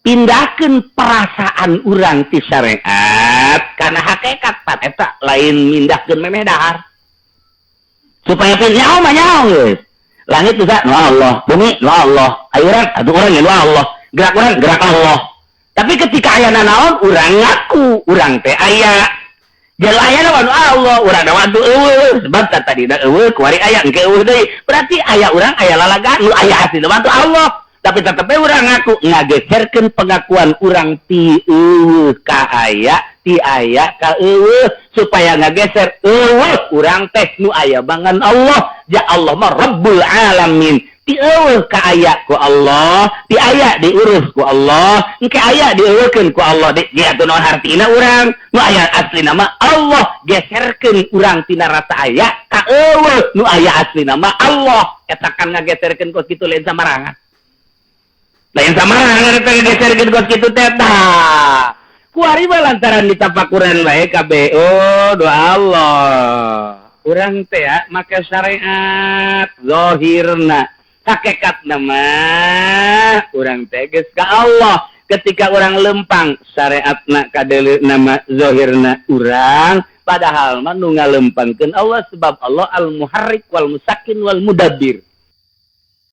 Pindahkeun perasaan urang ti syariat karena hakikat, pan eta lain mindahkeun memeh dahar supaya nyaho mah nyaho geus. Langit bisa nu Allah, bumi nu Allah, ayo urang atuh urang nu Allah, gerak urang gerak Allah. Tapi ketika aya nanaon, urang ngaku urang teh aya. Jalan aya nu Allah, urang da waktu euweuh, sebab tadi da euweuh, kuari aya, engke euweuh deui. Berarti aya urang, aya lalagan nu aya asli waktu Allah. Tapi tetep urang ngaku, ngageserkeun pengakuan urang ti euweuh ka aya, ti aya ka euweuh, supaya ngageser euweuh urang teh nu aya bangan Allah. Ya Allah mah Rabbul Alamin. Ti euweuh ka aya ku Allah, ti aya diurus ku Allah, engke aya dieuweuhkeun ku Allah. Di atuh naon hartina urang? Nu aya asli nama Allah. Geserkeun urang tina rasa aya ka euweuh, nu aya asli nama Allah. Eta kan ngageserkeun kos kitu lain samarangan. Lain samarangan eta ngageserkeun kos kitu teh tah. Kuari mah lantaran ditapakuran bae kabeh. Oh, doa Allah. Urang teh ya make syariat zahirna. Hakikatna mah urang teh geus ka Allah. Ketika urang lempang syariatna kadeuleu nama zahirna urang, padahal mah nu ngalempangkeun Allah, sebab Allah al-muharrik wal musakin wal mudabbir.